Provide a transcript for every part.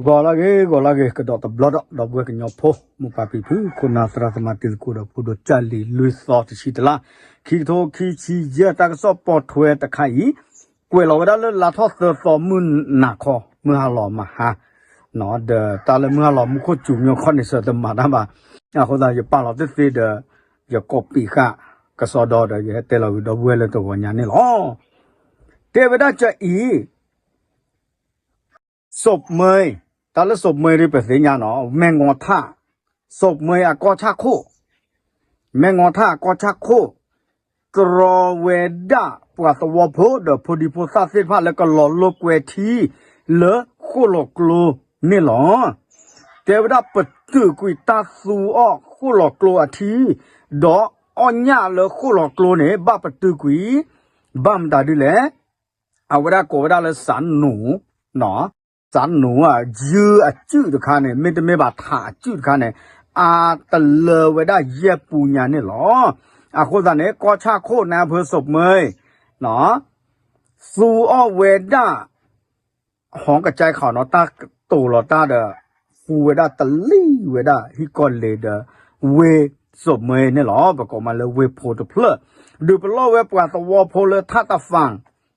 ဂီၤလၢအဂ့ၤ ဂီၤလၢအဂ့ၤ ကဒီးတဘျီဒီး ဒီပုၢ်ဝဲၢ်ကညီဖိ မိၢ်ပၢ်ဖံဖု ခိၣ်နၢ်သရၣ်သမါတံၤသကိးဒီး ဖိဒိၣ်ကၢ်လံၤ လွံၢ်သီတဆံတလါ ခံကထိခံဆံယဲၢ် တၢ်ကစီၣ်ပိာ်ထွဲတခါအံၤ ကွဲးလီၤဝဲဒၣ်လၢလါထီၣ်သၢသီ မုၢ်နၤခီ မုၢ်ဟါလီၤမဟါ ဒီးတၢ်လၢမုၢ်ဟါလီၤမူခိၣ်စူၤမ့ၢ်ခီန့ၣ် စၢၤတမၤတၢ်ဘၣ်. အဃိသတး ယပာ်လီၤသ့ၣ်သ့ဒီး ယကိးပံာ်ဃာ်ကစီဒီဒီး ယဟဲတဲလီၤဝံၤဒီပုၢ်ဝဲၢ်လၢတဂီၤညါန့ၣ်လီၤ. တဲဝဲဒၣ်ကအံၤ စီၣ်မွဲ တၢ်လၢစီၣ်မွဲဒ်ပသ့ၣ်ညါနီၤ မဲၢ်ငီၤထၣ် စီၣ်မွဲအကီၢ်ဆၣ်ခိၣ် မဲၢ်ငီၤထၣ်အကီၢ်ဆၣ်ခိၣ် တြီဝဲဒၣ်ပှၤသဝီဖိဒီးဖိဒံဖိသၣ်သ့ၣ်တဖၣ်လၢကလီၤလိာ်ကွဲထံ လၢဃိၣ်လီၤကျိန့ၣ်လီၤ. တဲဝဲဒၣ်ပတုာ်ကွံာ်တၢ်သူအီၣ်ဃိၣ်လီၤကျိအထံ ဒီးအီၣ်ညၣ်လၢဃိၣ်လီၤကျိန့ၣ် ဘၣ်ပတုာ်ကွံာ် ဘၣ်မတၤဒ်လဲၣ် အဝဲဒၣ်ကိးဝဲဒၣ်လၢစးနူၤ စးနူၤ ယုၢ်အစုၣ်တခါန့ၣ် မ့တမ့ၢ်ဘၣ်ထးအစုၣ်တခါန့ၣ် အါတလၢဝဲဒၣ်ယဲၢ်ပူညါန့ၣ်လီၤ. အဃိသတးန့ၣ် ကီၢ်ဆၣ်ခိၣ်န့ၣ် အဖၢစီၣ်မွဲ သူအီၣ်ဝဲဒၣ် ဟီကစၢ်ခီနီၤ တၢ်ကတိၤလီၤတၢ်ဒီး ဃူဝဲဒၣ်တလံၤဝဲဒၣ် ဟံၣ်ကီၢ်လ့ၤဒီး ဝ့ၢ်စီၣ်မွဲန့ၣ်လီၤ. ပကိးမးလၢဝ့ၢ်ဖိတဖျၢၣ် ဒုးပလီၢ်ဝဲပှၤသဝီဖိလၢထၣ်တၢ်ဖၣ်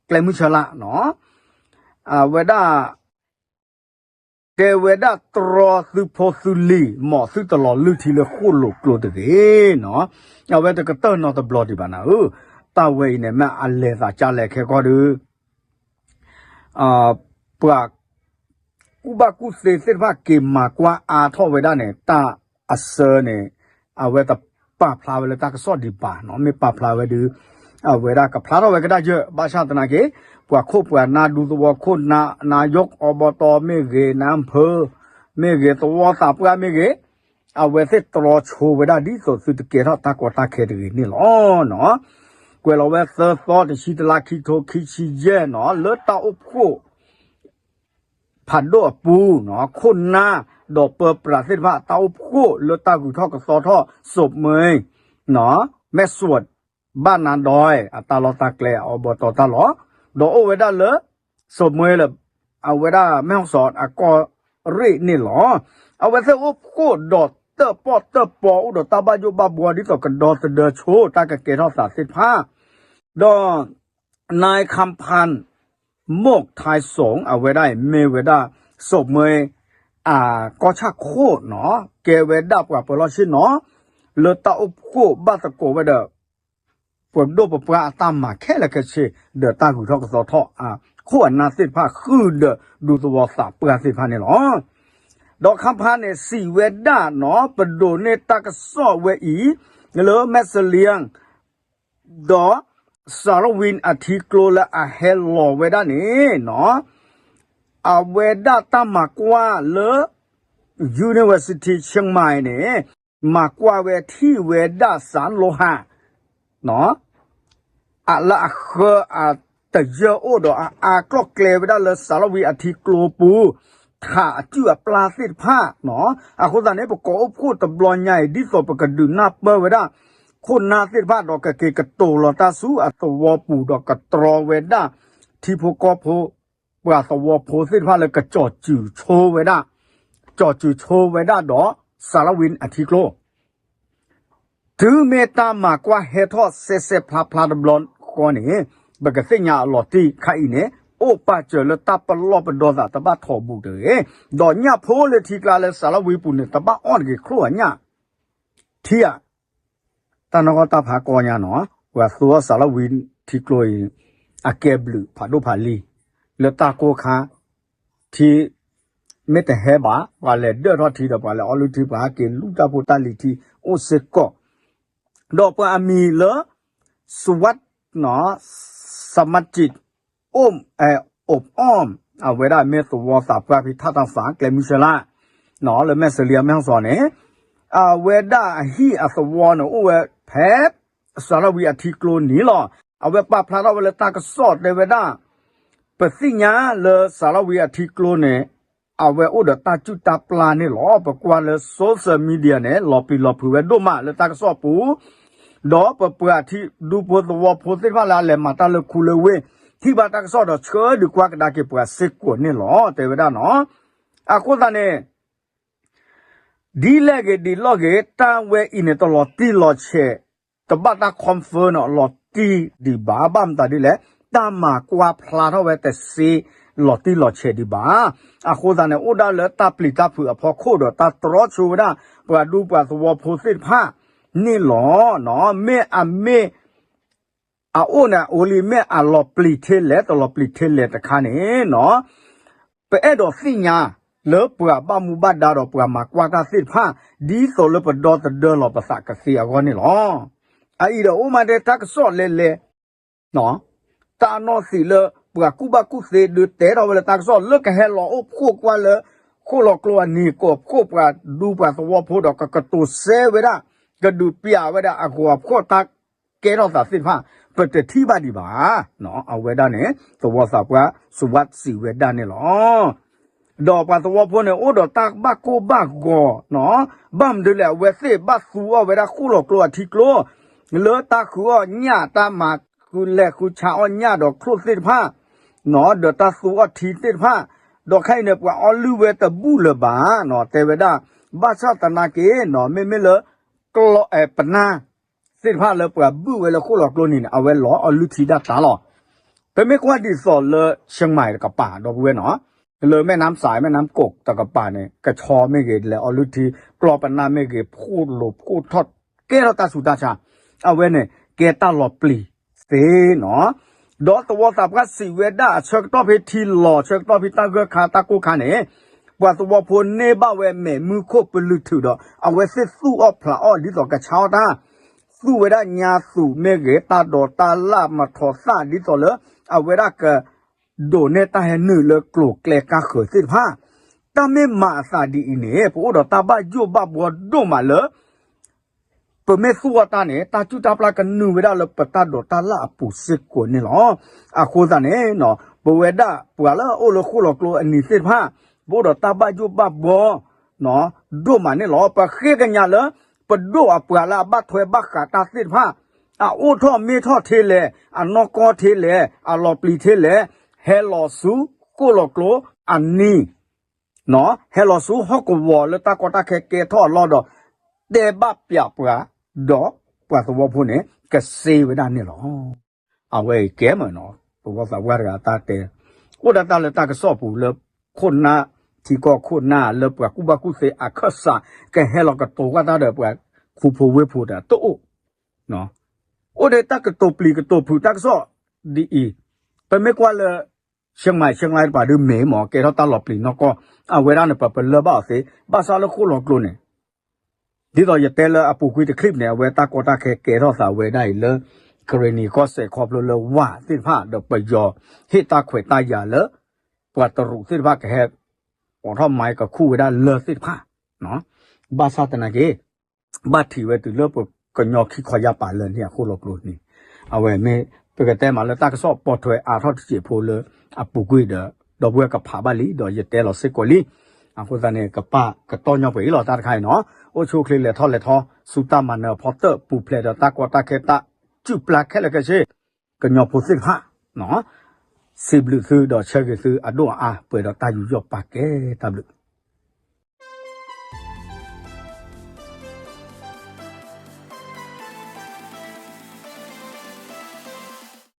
ကျဲမုၢ်ဆၢလၢ်နီၤ အဝဲဒၣ် တဲဝဲဒၣ်တြီသုဖိသုလံၤ မ်သုတလီၤလုၢ်ထံလၢဃိၣ်လိာ်ကျိတဂ့ၤနီၤ အဝဲတကတၢၢ်နီတဘျီဒံးဘၣ်နၤဧၢ တၢ်ဝဲအံၤန့ၣ် မ့ၢ်အလဲၤသးကလဲၤခဲကီၢ်ဒီး ပှၤကူၣ်ဘၣ်ကူၣ်သ့သ့ၣ်တဖၣ်က့ၤမၤကွၢ်အါထီၣ်ဝဲဒၣ်န့ၣ် တၢ်အဆၢန့ၣ် အဝဲတပာ်ဖျါဝဲလၢတၢ်ကစီၣ်ဒံးဘၣ်နီၤ မ့ၢ်ပာ်ဖျါဝဲဒီး အဝဲဒၣ်ကဖျါထီၣ်ဝဲကဒါယၢ် ဘၣ်ဆၣ်သနာ်က့ ပှၤခိၣ်ပှၤနၢ်ဒူသဝီခိၣ်နၢ် နၤယိၣ်အီဘီတီမ့ၢ်ဂ့ၤ နၢ်ဖၢမ့ၢ်ဂ့ၤ သဝီသးပှၢ်မ့ၢ်ဂ့ၤ အဝဲသ့ၣ်တြီဆိဝဲဒၣ်ဒ်သိးသုတကဲထီၣ်တၢ်ကီတၢ်ခဲတဂ့ၤန့ၣ်လီၤ. ကွဲးလီၤဝဲသၢသီတဆံတလါခံကထိခံဆံယဲၢ်နီၤ လၢတၢ်အိၣ်ဖှိၣ် ဖးဒိၣ်အပူၤနီၤ ခိၣ်နၢ် ဒီးပၢပြးသ့ၣ်တဖၣ် တၢ်အိၣ်ဖှိၣ်လၢတၢ်ဂုၤထီၣ်ကသီထီၣ်စီၣ်မွဲ မဲၢ်စွး ဘၣ်နါဒွဲ အတၢ်လီၢ်တၢ်ကျဲ အီဘီတီတၢ်လီၢ် ဒီးအိၣ်ဝဲဒၣ်လၢ စီၣ်မွဲလၢ အဝဲဒၣ်မဲၢ်ဟီၣ်စီၣ်အကီၢ်ရ့ၣ်န့ၣ်လီၤ. အဝဲသ့ၣ်အိၣ်ဖှိၣ်ဒီးတၢၣ်ပီၣ်တၢၣ်ပီအိၣ်ဒီးတၢ်ဘၣ်ယိၣ်ဘၣ်ဘှီဒ်သိးကဒီသဒၢဆိတၢ်ကကဲထီၣ်သးသ့ၣ်တဖၣ် ဒီး နၢ်ခၣ်ဖၢၣ် မိၢ်ထါစိၣ် အဝဲဒၣ်အံၤမ့ၢ်ဝဲဒၣ် စီၣ်မွဲ အကီၢ်ဆၣ်ခိၣ်နီၤ ကဲဝဲဒၣ်ပှၤပၢၤလီၢ်ဆ့ၣ်နီၤ လၢတၢ်အိၣ်ဖှိၣ်ဘၣ်သကိးဝဲဒီး ပဒိၣ်ပပှၢ်အတၢ်မၤခဲလၢာ်ခဲဆ့ ဒီးတၢ်ဂုၤထီၣ်ကသီထီၣ်အခိၣ်အနၢ်သ့ၣ်တဖၣ် ဃုာ်ဒီးဒူသဝီသးပှၢ်သ့ၣ်တဖၣ်န့ၣ်လီၤ. ဒီးခၣ်ဖၢၣ်န့ၣ် စံးဝဲဒၣ်နီၤ ပဒိးန့ၢ်တၢ်ကစီၣ်ဝဲအံၤ လၢမဲၢ်စလံယၣ် ဒီးစၤရဝံၤအထံကျိလၢအဟဲလီၤဝဲဒၣ်န့ၣ်နီၤ အဝဲဒၣ်တၢ်မၤကွၢ်လၢ University Chiang Mai န့ၣ် မၤကွၢ်ဝဲထံၣ်ဝဲဒၣ်စးလိဟၣ် အလၢအဃၢအတယၢၢ်အိၣ်ဒီးအအါကျီၣ်ကျဲဝဲဒၣ်လၢစၤရဝံၤအထံကျိပူၤ ထးအစုၣ်အပျၢ်သ့ၣ်တဖၣ်နီၤ အဃိသတးန့ၣ် ပကိးအိၣ်ဖှိၣ်တဘျီညါအံၤ ဒ်သိးပကဒုးနၢ်ပၢၢ်ဝဲဒၣ် ခိၣ်နၢ်သ့ၣ်တဖၣ်ဒီးကက့ၤကတိၤလီၤတၢ်ဆူအသဝီပူၤ ဒီးကတြီဝဲဒၣ် ထံဖိကီၢ်ဖိ ပှၤသဝီဖိသ့ၣ်တဖၣ်လၢကကၠီၤစုၤဆိဝဲဒၣ် ကၠီၤစုၤဆိဝဲဒၣ်ဒီးစၤရဝံၤအထံကျိ တုၤမ့ၢ်တၢ်မၤကွၢ်ဟဲထီၣ်စဲးစဲးဖျါဖျါတဘျီဃီန့ၣ် ပကသ့ၣ်ညါအလီၤတံၢ်ခါအံၤန့ၣ် အိၣ်ပာ်စၢၤလၢတၢ်ပလီၢ်ပဒီသးတဘၣ်ထီၣ်ဘူးတဂ့ၤ ဒီးညၣ်ဖိလၢထံကျါလၢစၤရဝံၤပူၤန့ၣ် တဘၣ်အီၣ်တဂ့ၤချိၣ်အညၣ် ထံဧါ တၢ်နီၢ်ကီၢ်တၢ်ဖးကီညါနီၤ ပှၤသူအီၣ်စၤရဝံၤထံကျိအံၤ အကဲဘျုးဖးဒိၣ်ဖးလံၤ လၢတၢ်ကိၢ်ခါ ထံ မ့ၢ်တဟဲဘၣ် ပှၤလဲၤဒၢၣ်ထီၣ်ထံဒီး ပှၤလဲၤအီလုၢ်ထံ ပှၤဟဲက့ၤလူၢ်တၢ်ဖိတၢ်လံၤထံ အိၣ်စ့ၢ်ကီး ဒီးပှၤအမံၤလၢ စဝတ် စမတ်จิต အိၣ် အိၣ်အီၣ် အဝဲဒၣ်မ့ၢ်သဝီသးပှၢ်ဖဲထၣ်တၢ်သၣ် ကျဲမုၢ်ဆၢလၢ် လၢမဲၢ်စလံအမဲၢ်ဟီၣ်စီၣ်န့ၣ် အဝဲဒၣ်အဟံၣ်အသဝီန့ၣ် အိၣ်ဝဲဖဲ စၤရဝံၤအထံကျိန့ၣ်လီၤ. အဝဲပာ်ဖျါထီၣ်ဝဲလၢတၢ်ကစီၣ်တဲဝဲဒၣ် ပသ့ၣ်ညါလၢစၤရဝံၤအထံကျိန့ၣ် အဝဲအိၣ်ဒီးတၢ်စုၣ်တၢ်ပျၢ်န့ၣ်လီၤ. ပကွၢ်လၢ social media န့ၣ် လီၤပျံၤလီၤဖုးဝဲဒိၣ်မးလၢတၢ်ကစီၣ်ပူၤ ဒီးပပှၤထံဒူဖိသဝီဖိသ့ၣ်တဖၣ်လၢအလဲၤမၤတၢ်လၢခူလၢဝ့ၢ် ထံၣ်ဘၣ်တၢ်ကစီၣ်ဒီးဆှၢဒုးကွၢ်ကဒါက့ၤပှၤစ့ၢ်ကီးန့ၣ်လီၤ. တဲဝဲဒၣ်နီၤ အဃိသတးန့ၣ် ဒ်လဲၣ်ဂ့ၤဒ်လဲၣ်ဂ့ၤ တၢ်ဝဲအံၤန့ၣ် တလီၤတံၢ်လီၤဆဲး, တဘၣ်တၢ် confirm န့ၣ် လီၤတံၢ်ဒံးဘၣ်. ဘၣ်မတၤဒ်လဲၣ်, တၢ်မၤကွၢ်ဖျါထီၣ်ဝဲတသ့လီၤတံၢ်လီၤဆဲးဒံးဘၣ်. အဃိသတးန့ၣ် အိၣ်ဒၣ်လၢတၢ်ပျံၤတၢ်ဖုးအဖီခိၣ်ဒီး တၢ်တြီဆိဝဲဒၣ် ပှၤဒူပှၤသဝီဖိသ့ၣ်တဖၣ်န့ၣ်လီၤ. မ့ၢ်အမ့ၢ် အအိၣ်န့ၣ် အအိၣ်လံ မ့ၢ်အလီၤပျံၤထဲလဲၣ် တလီၤပျံၤထဲလဲၣ်တခါန့ၣ် ပအဲၣ်ဒိးသ့ၣ်ညါ လၢပှၤဘၣ်မူဘၣ်ဒါဒီးပှၤမၤကွၢ်တၢ်သ့ၣ်တဖၣ် ဒ်သိးလၢပဒီသဒၢလီၤပသးကသ့အဂီၢ်န့ၣ်လီၤ. အအံၤဒီးအိၣ်မးဒဲတၢ်ကစီၣ်လဲၤလဲၤ တၢ်အနီၢ်သံးလၢ ပှၤကူၣ်ဘၣ်ကူၣ်သ့ဒုးတဲထီၣ်ဝဲလၢတၢ်ကစီၣ်လၢကဟဲလီၤအိၣ်ဖှိၣ်ကွၢ်လၢ ဃိၣ်လီၤကျိအနံၤကိးဖှိၣ်ပှၤဒူပှၤသဝီဖိဒီး ကကတိၤစဲဝဲဒၣ် ကဒုးပျးဝဲဒၣ်အဂီၤအဖှိၣ်တၢ်ကဲထီၣ်သးသ့ၣ်တဖၣ် ပတထံၣ်ဘၣ်ဒံးဘၣ်. အဝဲဒၣ်န့ၣ် သဝီသးပှၢ်စူၤဝါစံးဝဲဒၣ်န့ၣ်လီၤ. ဒီးပှၤသဝီဖိန့ၣ် အိၣ်ဒီးတၢ်ဘၣ်ကိၢ်ဘၣ်ဂီၤနီၤ, ဘၣ်မနုၤလဲၣ် အဝဲသ့ၣ်ဘၣ်သူအီၤဝဲဒၣ်ဃိၣ်လီၤကျိအထံကျိ လၢတၢ်ဃုအီၣ်ညၣ် တၢ်မၤဃုလဲၤဃုဆါအီၣ်ညၣ်ဒီးချိၣ်သ့ၣ်တဖၣ်နီၤ, ဒီးတၢ်သူအီၣ်ထံသ့ၣ်တဖၣ်, ဒီးခဲအံၤန့ၣ် ပှၤအီလုၢ်ဝဲတဘူၣ်လၢၤဘၣ်နီၤ, တဲဝဲဒၣ် ဘၣ်ဆၣ်သနာ်က့နီၤ မ့မ့ၢ်လၢ ကျီ ပနၢ်သ့ၣ်တဖၣ်လၢပှၤဘုၣ်ဝဲလၢဃိၣ်လီၤကျိန့ၣ်န့ၣ် အဝဲလီၤအီလုၢ်ထံဒၣ်တၢ်လီၤ. ပမ့ၢ်ကွၢ်ဒ်သိးလၢ ရှၢၣ်မဲၣ်တကပၤ ဒီပုၢ်ဝဲၢ်နီၤ, လၢမဲၢ်နါစဲး မဲၢ်နါကိးတကပၤန့ၣ် ကဆီမ့ၢ်ဂ့ၤ လဲၤအီလုၢ်ထံ ကျီပနၢ်မ့ၢ်ဂ့ၤ ဖှိၣ်လိာ်ဖှိၣ်ထီၣ် ကဲထီၣ်တၢ်ဆူးတၢ်ဆါ, အဝဲန့ၣ် ကဲတၢ်လီၤပျံၤသ့နီၤ. ဒီးသဝီသးပှၢ်စံးဝဲဒၣ်အဆၢကတီၢ်ဖဲထံလီၤ ဆၢကတီၢ်ဖဲတၢ်ဂၢၢ်ခါတၢ်ကိၢ်ခါန့ၣ် ပှၤသဝီဖိန့ၢ်ဘၣ်ဝဲမဲးမုၢ်ခိၣ်ပလုၢ်ထုးဒီး အဝဲသ့ၣ်သူၣ်အီၣ်ဖျးအီၣ်ဒ်သိးကဆါအီၣ်တၢ်, သူၣ်ဝဲဒၣ်ညါသူးမ့ၢ်ဂ့ၤ တၢ်ဒိးတၢ်လၣ်မထီသၣ်ဒ်သိးလၢ အဝဲဒၣ်က ဒိးန့ၢ်တၢ်ဟဲနုာ်လၢကျိၤကျဲကါဃၢၤသ့ၣ်တဖၣ်, တၢ်မ့ၢ်မၤအသးဒ်အံၤန့ၣ် ပအိၣ်ဒီးတၢ်ဘၣ်ယိၣ်ဘၣ်ဘှီဒိၣ်မးလၢ ပမ့ၢ်သူၣ်အီၣ်တၢ်န့ၣ် တၢ်စုၣ်တၢ်ပျၢ်ကနုာ်ဝဲဒၣ်လၢပတၢ်ဒိးတၢ်လၣ်အပူၤစ့ၢ်ကီးန့ၣ်လီၤ. အဃိသတးန့ၣ် ပဝဲဒၣ်ပှၤလၢအအိၣ်လၢဃိၣ်လီၤကျိအနံၤသ့ၣ်တဖၣ် ပအိၣ်ဒီးတၢ်ဘၣ်ယိၣ်ဘၣ်ဘှီ ဒိၣ်မးန့ၣ်လီၤ. ပဃ့ကညးလၢ ပဒိၣ်အပှၤလၢအဘၣ်ထွဲဘၣ်ဃးတၢ်သ့ၣ်တဖၣ် အအိၣ်ထီၣ်မ့ၢ်ထီၣ်ထဲလဲၣ်, အနီၢ်ကီၢ်ထဲလဲၣ်, အလီၤပျံၤထဲလဲၣ်, ဟဲလီၤဆူဃိၣ်လီၤကျိအနံၤ ဟဲလီၤဆူဟီၣ်ကဝီၤလၢတၢ်ကီတၢ်ခဲကဲထီၣ်အလီၢ်ဒီး တဲဘၣ်ပျးပှၤ ဒီးပှၤသဝီဖိန့ၣ် ကစ့ဝဲဒၣ်န့ၣ်လီၤ. အဝဲအံၤကဲမ့ၢ်နီၤ သဝီသးပှၢ်တဂၤတၢ်တဲ အိၣ်ဒၣ်တၢ်လၢတၢ်ကစီၣ်ပူၤလၢ ခိၣ်နၢ် ထံကီၢ်ခိၣ်နၢ်လၢပှၤကူၣ်ဘၣ်ကူၣ်သ့အခၢၣ်စး ကဟဲလီၤကတိၤကွၢ်တၢ်ဒီးပှၤခူဖိဝ့ၢ်ဖိဒီးတအိၣ် အိၣ်ဒီးတၢ်ကတိၤပျံၤကတိၤဖုးတၢ်ကစီၣ်ဒ်အံၤ, ပမ့ၢ်ကွၢ်လၢ ရှဲၣ်မဲၣ် ရှဲၣ်မဲၣ်တပၤဒုးမ့ၢ်မ့ၢ် ကဲထီၣ်တၢ်လီၤပျံၤနီၢ်ကီၢ်, အဝဲဒၣ်န့ၣ် ပပလၢၢ်ဘၣ်အီၤသ့, ဘၣ်ဆၣ်လၢဃိၣ်လီၤကျိန့ၣ် ဒ်သိးယတဲလၢအပူၤကွံာ်တချံၣ်န့ၣ် အဝဲတၢ်ကီတၢ်ခဲကဲထီၣ်သးဝဲဒၣ်အံၤလၢ ကရ့ၣ်နံၤကီၢ်စဲၣ်ခီဖျိလၢဝၣ်သ့ၣ်တဖၣ် ဒီးပယီၤဟ့ၣ်တၢ်ခွဲးတၢ်ယာ်လၢ ပှၤတရူးသ့ၣ်တဖၣ်ကဟဲ အိးထီၣ်မၤကခူၣ်ဝဲဒၣ်လၢၢ်သ့ၣ်တဖၣ် ဘၣ်ဆၣ်သနာ်က့ ဘၣ်ထံးဝဲတုၤလၢပကညီခံခီယၢ်ပၤလၢန့ၣ်အဃိလီၤကျိန့ၣ်, အဝဲမ့ၢ်ပကတဲမးလၢတၢ်ကစီၣ်ပိာ်ထွဲအါထီၣ်တစဲးဖိလၢအပူၤကွံာ်ဒီး ဒီပုၢ်ဝဲၢ်ကဖးဘၣ်လံ ဒီးယတဲလီၤစ့ၢ်ကီးလံ. အဃိသတးန့ၣ် ကပာ်ကတီၢ်ညီပှဲၤအံၤလီၤ တၢ်တခါအံၤနီၤ, အိၣ်ဆူၣ်အိၣ်ချ့လဲၤထီၣ်လဲၤထီ ဆူတၢ်မၤနၢၤအဖီတၢၣ် ပူၤဖျဲးဒီးတၢ်ကီတၢ်ခဲတၢ်စုၣ်ပျၢ်ခဲလၢာ်ခဲဆ့ ကညီဖိသ့ၣ်တဖၣ် စံးဘျုးသုဒီးဆၢဂ့ၤသုအဒိၣ်အအါ ပှဲၤဒီးတၢ်ယူးယီၣ်ပာ်ကဲတၢ်ဘျုး